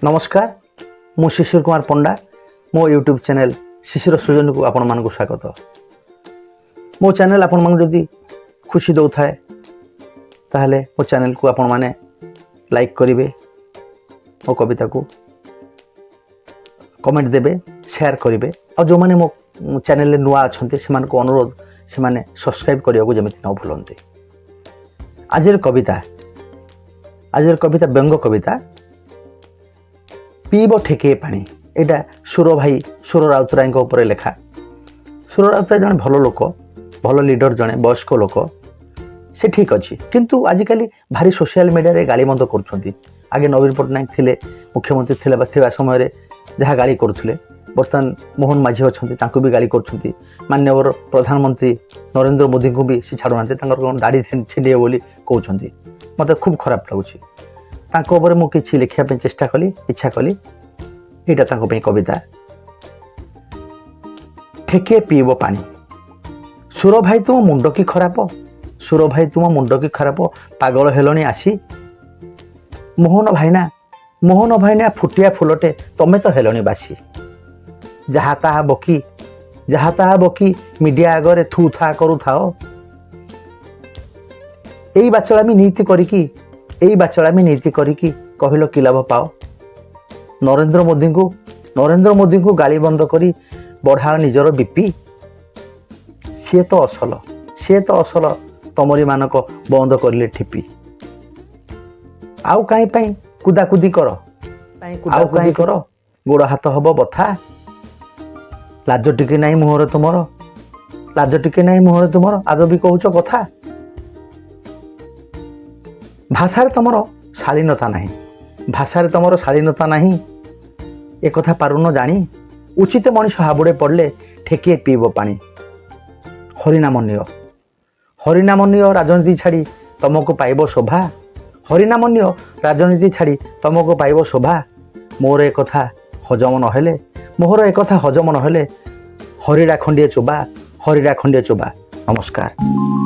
ନମସ୍କାର, ମୁଁ ଶିଶିର କୁମାର ପଣ୍ଡା। ମୋ ୟୁଟ୍ୟୁବ୍ ଚ୍ୟାନେଲ୍ ଶିଶିର ସୃଜନକୁ ଆପଣମାନଙ୍କୁ ସ୍ୱାଗତ। ମୋ ଚ୍ୟାନେଲ୍ ଆପଣମାନଙ୍କୁ ଯଦି ଖୁସି ଦେଉଥାଏ, ତାହେଲେ ମୋ ଚ୍ୟାନେଲ୍କୁ ଆପଣମାନେ ଲାଇକ୍ କରିବେ, ମୋ କବିତାକୁ କମେଣ୍ଟ ଦେବେ, ସେୟାର କରିବେ। ଆଉ ଯେଉଁମାନେ ମୋ ଚ୍ୟାନେଲ୍ରେ ନୂଆ ଅଛନ୍ତି, ସେମାନଙ୍କୁ ଅନୁରୋଧ, ସେମାନେ ସବସ୍କ୍ରାଇବ୍ କରିବାକୁ ଯେମିତି ନ ଭୁଲନ୍ତି। ଆଜିର କବିତା ବ୍ୟଙ୍ଗ କବିତା, ପିଇବ ଠେକିଏ ପାଣି। ଏଇଟା ସୁର ଭାଇ, ସୁର ରାଉତରାୟଙ୍କ ଉପରେ ଲେଖା। ସୁର ରାଉତରାୟ ଜଣେ ଭଲ ଲୋକ, ଭଲ ଲିଡର, ଜଣେ ବୟସ୍କ ଲୋକ। ସେ ଠିକ୍ ଅଛି, କିନ୍ତୁ ଆଜିକାଲି ଭାରି ସୋସିଆଲ ମିଡ଼ିଆରେ ଗାଳିମନ୍ଦ କରୁଛନ୍ତି। ଆଗେ ନବୀନ ପଟ୍ଟନାୟକ ଥିଲେ, ମୁଖ୍ୟମନ୍ତ୍ରୀ ଥିଲେ ବା ଥିବା ସମୟରେ ଯାହା ଗାଳି କରୁଥିଲେ, ବର୍ତ୍ତମାନ ମୋହନ ମାଝୀ ଅଛନ୍ତି, ତାଙ୍କୁ ବି ଗାଳି କରୁଛନ୍ତି। ମାନ୍ୟବର ପ୍ରଧାନମନ୍ତ୍ରୀ ନରେନ୍ଦ୍ର ମୋଦିଙ୍କୁ ବି ସେ ଛାଡ଼ୁନାହାନ୍ତି। ତାଙ୍କର କ'ଣ ଦାଢ଼ି ଛିଣ୍ଡିବ ବୋଲି କହୁଛନ୍ତି। ମୋତେ ଖୁବ୍ ଖରାପ ଲାଗୁଛି। ତାଙ୍କ ଉପରେ ମୁଁ କିଛି ଲେଖିବା ପାଇଁ ଚେଷ୍ଟା କଲି, ଇଚ୍ଛା କଲି। ଏଇଟା ତାଙ୍କ ପାଇଁ କବିତା, ଠେକିଏ ପିଇବ ପାଣି। ସୁର ଭାଇ, ତୁମ ମୁଣ୍ଡ କି ଖରାପ? ସୁର ଭାଇ, ତୁମ ମୁଣ୍ଡ କି ଖରାପ? ପାଗଳ ହେଲଣି ଆସି। ମୋହନ ଭାଇନା, ମୋହନ ଭାଇନା ଫୁଟିଆ ଫୁଲଟେ, ତମେ ତ ହେଲଣି ବାସି। ଯାହା ତାହା ବକି, ଯାହା ତାହା ବକି ମିଡ଼ିଆ ଆଗରେ ଥୁ ଥା କରୁଥାଅ। ଏଇ ବାଚଳାମି ନୀତି କରିକି, ଏଇ ବାଚଳାମି ନୀତି କରିକି କହିଲ କି ଲାଭ ପାଅ? ନରେନ୍ଦ୍ର ମୋଦିଙ୍କୁ ଗାଳି ବନ୍ଦ କରି ବଢ଼ାଅ ନିଜର ବିପି। ସିଏ ତ ଅସଲ, ସିଏ ତ ଅସଲ, ତମରି ମାନଙ୍କ ବନ୍ଦ କରିଲେ ଠିପି। ଆଉ କାହିଁ ପାଇଁ କୁଦାକୁଦି କର, ଆଉ କାହିଁ କର, ଗୋଡ଼ ହାତ ହବ ବଥା। ଲାଜ ଟିକେ ନାହିଁ ମୁହଁରେ ତୁମର, ଲାଜ ଟିକେ ନାହିଁ ମୁହଁରେ ତୁମର, ଆଜ ବି କହୁଛ କଥା। ଭାଷାରେ ତମର ଶାଳୀନତା ନାହିଁ, ଭାଷାରେ ତମର ଶାଳୀନତା ନାହିଁ, ଏକଥା ପାରୁନ ଜାଣି। ଉଚିତ ମଣିଷ ହାବୁଡ଼େ ପଡ଼ିଲେ ଠେକିଏ ପିଇବ ପାଣି। ହରିନାମ ନିଅ, ହରିନାମ ନିଅ ରାଜନୀତି ଛାଡ଼ି, ତମକୁ ପାଇବ ଶୋଭା। ହରିନାମ ନିଅ ରାଜନୀତି ଛାଡ଼ି, ତମକୁ ପାଇବ ଶୋଭା। ମୋର ଏକଥା ହଜମ ନହେଲେ, ମୋହର ଏକଥା ହଜମ ନହେଲେ, ହରିଡ଼ା ଖଣ୍ଡିଏ ଚୋବା, ହରିଡ଼ା ଖଣ୍ଡିଏ ଚୋବା। ନମସ୍କାର।